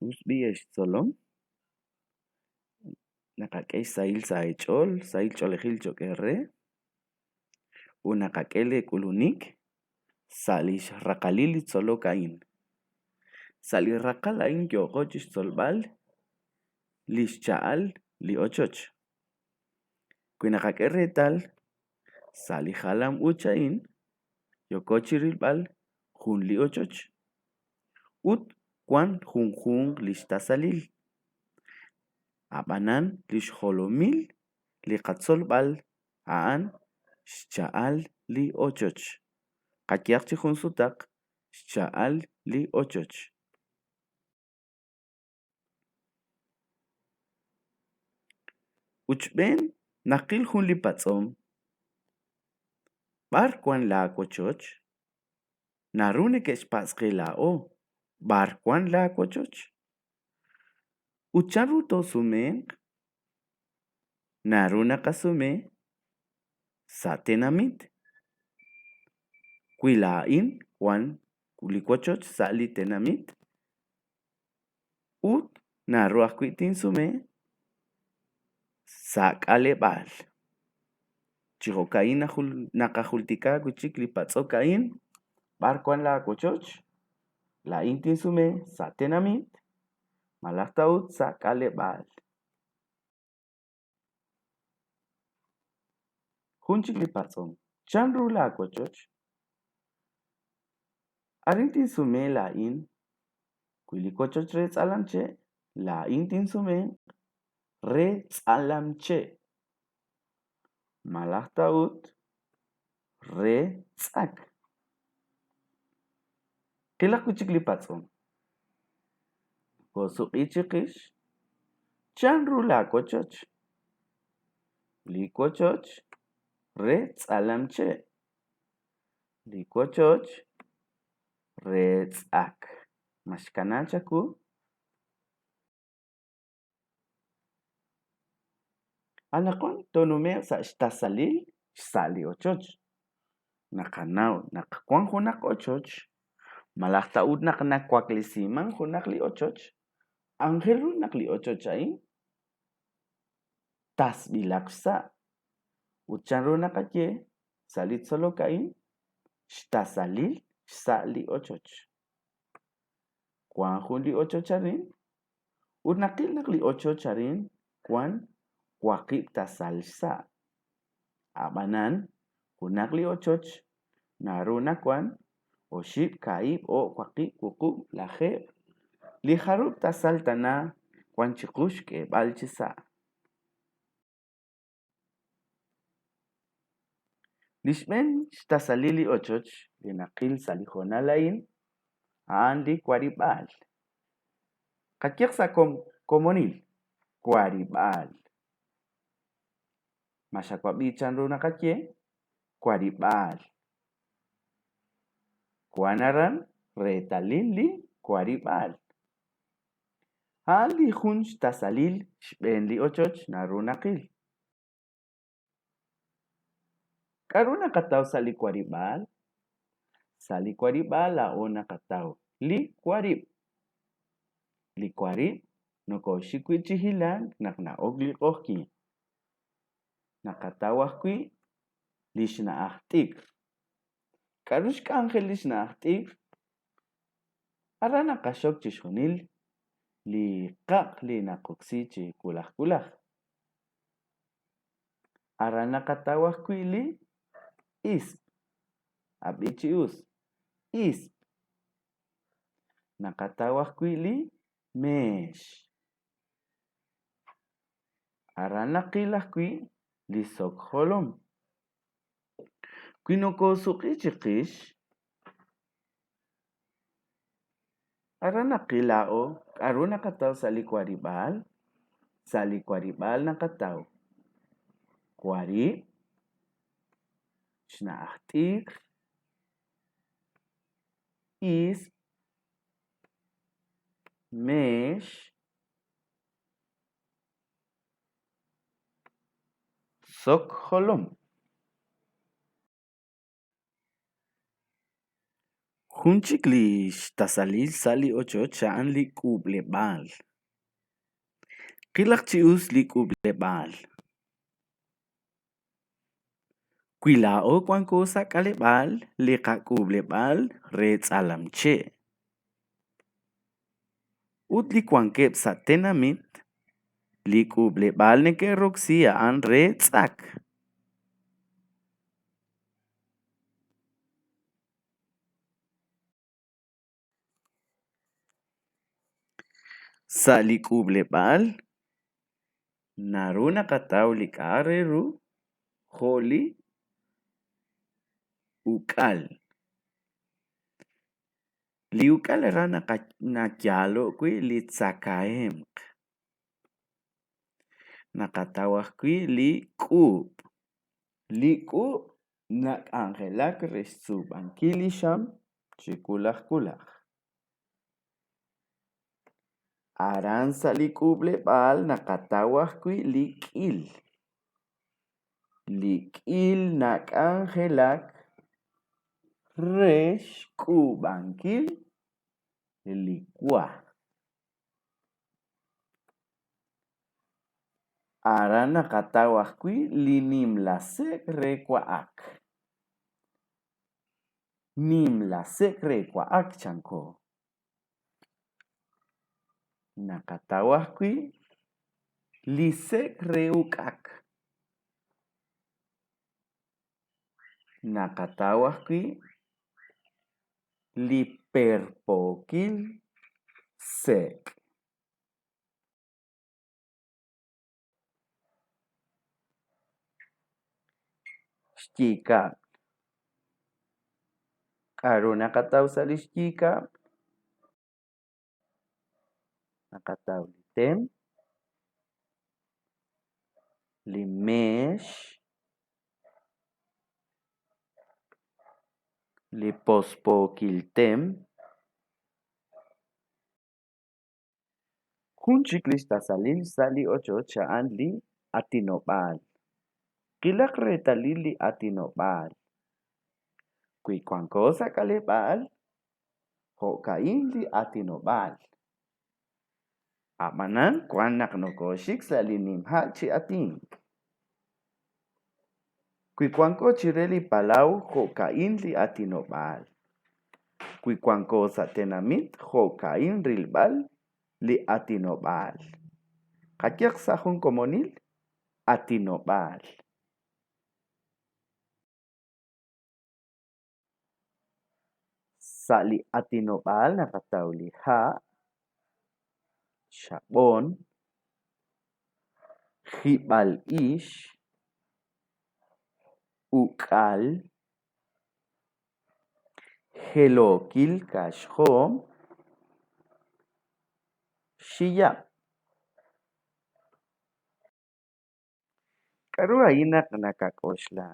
Us b'i' ex tzolom, naqak'e xsahil sa' eech'ool, sahil ch'oolejil cho'q eere ut naqak'e leek'ulunik sa' li xraqalil li tzolok a'in. Sa' li raqal a'in yooqo chi xtzolb'al li xcha'al li ochoch. Wi naqak'e reetal sa' li jalam-uuch a'in yooko chi rilb'al jun li ochoch ut wan junjunq li xtasalil. Ab'anan li xjolomil li qatzolb'al a'an xcha'al li ochoch. Qayehaq chi junsutaq xcha'al li ochoch. Ut xb'een naqil jun li patz'om, b'ar wan laawochoch? Naru neke'xpatz' qe laa'o, b'ar wan laawochoch? Ut chanru toosumenq? Naru naqasume sa' tenamit. Wi laa'in wan li wochoch sa' li tenamit ut naru ajwi' tinsume sa' k'aleb'aal. Chi jo'ka'in naqajultika wi' chik li patz'ok a'in, b'ar wan laawochoch? Laa'in tinsume sa' tenamit malaj ta ut sa' k'aleb'aal. Jun chik li patz'om, chanru laawochoch? Arin tinsume laa'in, wi li wochoch re tz'alamche', laa'in tinsume re tz'alamche' malaj ta ut re tz'ak. Qilaq wi' chik li patz'om. Koosuq'i chiqix, chanru laawochoch? Li wochoch re tz'alamche', li wochoch re tz'ak. Ma xkana chawu? Anaqwan toonume'q sa' xtasalil xsa' li ochoch. Naqanaw naq wan junaq ochoch malaj ta ut naq nawaklesiman junaq li ochoch, aajel ru naq li ochoch a'in tasb'ilaq xsa'. Ut chanru naqaye sa' li tzolok a'in? Xtasalil xsa' li ochoch. Wan jun li ochoch arin ut naqil naq li ochoch arin wan waqib' tasal xsa'. Ab'anan junaq li ochoch naru nawan oxib', kaahib', o', waqib', wuqub', lajeeb', li jarub' tasal tana wan chiqu xk'eeb'al chi sa'. Li xb'een xtasalil li ochoch li naqil sa' li hoonal a'in a'an li warib'aal. Qayehaq sa' komonil, warib'aal. Ma xawab'i chanru naqaye? Warib'aal. Wan aran reetalil li warib'aal. A'an li jun xtasalil xb'een li ochoch naru naqil. K'aru naqataw sa' li warib'aal? Sa' li warib'aal laa'o naqataw li warib'. Li warib' nokooxik wi' chi hilank naq na'ok li q'oqyink. Naqataw ajwi' li xna'aj t'ikr. K'aru xk'anjel li xna'aj t'ikr? Aran naqaxok chixjunil li qaq' li naqoksi chi wulaj wulaj. Aran naqataw ajwi' li isb'. Ab'i chi us, isb'. Naqataw ajwi' li meex. Aran naqil ajwi' li sok jolom. Wi nokoosuq'i chiqix, aran naqil laa'o k'aru naqataw sa' li warib'aal. Sa' li warib'aal naqataw warib', xna'aj t'ikr, isb', meex, sok jolom. Jun chik li xtasalil sa' li ochoch a'an li k'uub'leb'aal. Qilaq chi us li k'uub'leb'aal. Wi laa'o wanko sa' k'aleb'aal, li qak'uub'leb'aal re tz'alamche'. Ut li wankeb' sa' tenamit, li k'uub'leb'aal neke'roksi a'an re tz'ak. Sa' li k'uub'leb'aal naru naqataw li k'a'aq re ru jo' li uk'al. Li uk'al aran nayaalo' wi' li tzakahemq. Naqataw ajwi' li k'uub'. Li k'uub' nak'anjelak re xtz'ub'ankil li xam chi wulaj wulaj. Aran sa' li k'uub'leb'aal naqataw ajwi' li k'il. Li k'il nak'anjelak re xk'uub'ankil li wa. Aran naqataw ajwi' li nimla sek' re wa'ak. Nimla sek' re wa'ak chanko. Naqataw ajwi' li sek' re uk'ak. Naqataw ajwi' li perpookil sek'. Xyi kab'l. K'a'ru naqataw sa' li xyi kab'l? Naqataw li tem, li meex, li pospookil tem. Jun chik li xtasalil sa' li ochoch a'an li atinob'aal. Qilaq reetalil li atinob'aal. Wi wanko sa' k'aleb'aal, jo'ka'in li atinob'aal. Ab'anan wan naq nokooxik sa' li nimha' chi atink. Wi wanko chire li palaw, jo'ka'in li atinob'aal. Wi wanko sa' tenamit, jo'ka'in rilb'al li atinob'aal. Qayehaq sa' jun komonil, atinob'aal. Sa' li atinob'aal naqataw li ha', xab'on, jib'al ix, uk'al, jelookil kaxjoom, xiyab'. K'a'ru a'in naq nakak'oxla?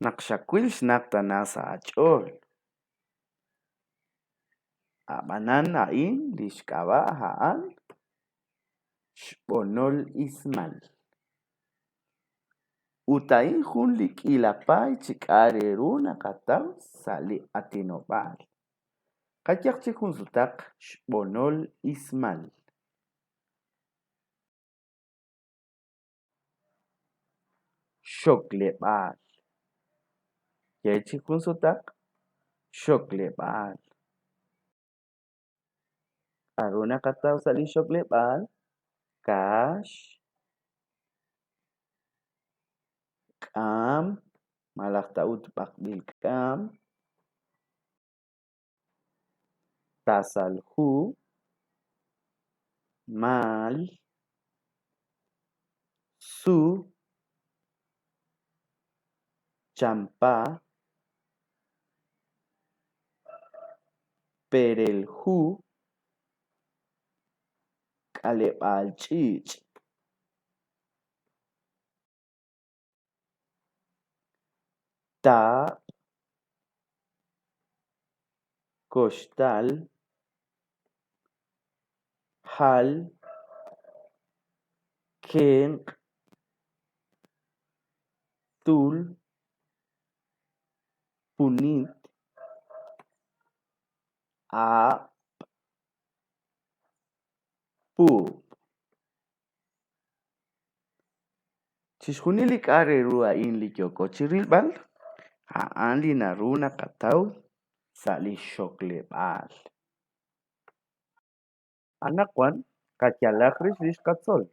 Naq xawil xnaq tana sa' aach'ool. Ab'anan a'in li xk'ab'a' a'an xb'onol ismal. Ut a'in jun li k'iila paay chi k'a' re ru naqataw sa' li atinob'aal. Qayehaq chik jun sutaq xb'onol ismal. Xokleb'aal. Ye chik jun sutaq xokleb'aal. K'a'ru naqataw sa' li xokleb'aal? Kaax, k'aam, malaj ta ut b'aqb'il k'aam, tasal hu, maal, su, champa, perel hu, k'aleb'aal ch'iich'. Taab', koxtal, hal, kenq', tul, Punit, aap, puub'. Chixjunil li k'a' re ru a'in li yooko chirilb'al, a'an li naru naqataw sa' li xokleb'aal. Anaqwan qayalaq rix li xqatzol.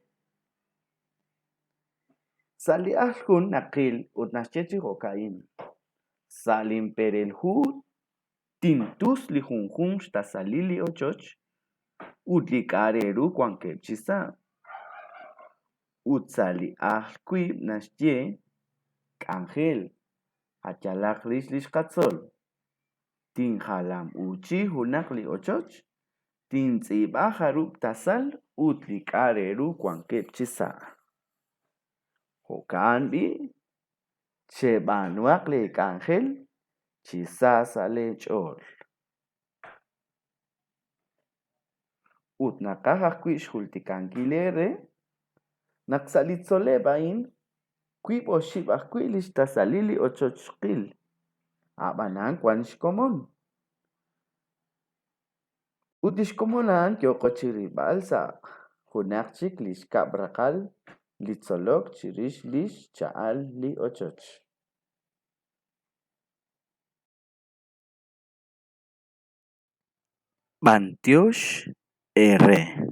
Sa' li ajl jun naqil ut naxye chi jo'ka'in: Sa' linperel hu tintus li junjunq xtasalil li ochoch ut li k'a' re ru wankeb' chi sa'. Ut sa' li ajl wiib' naxye: K'anjel, qayalaq rix li xqatzol. Tinjalam'uuchi junaq li ochoch, tintz'iib'a jarub' tasal ut li k'a' re ru wankeb' chi sa'. Jo'kan b'i', cheb'aanuhaq leek'anjel chi sa sa' leech'ool. Ut naqaj ajwi' xjultikankil eere naq sa' li tzol'leb' a'in wiib' oxib' ajwi' li xtasalil li ochoch xqil, a'b'anan wan xkomon. Ut li xkomon a'an yooqo chirilb'al sa' junaq chik li xkab' raqal li tzolok chirix li xcha'al li ochoch. B'antiox eere.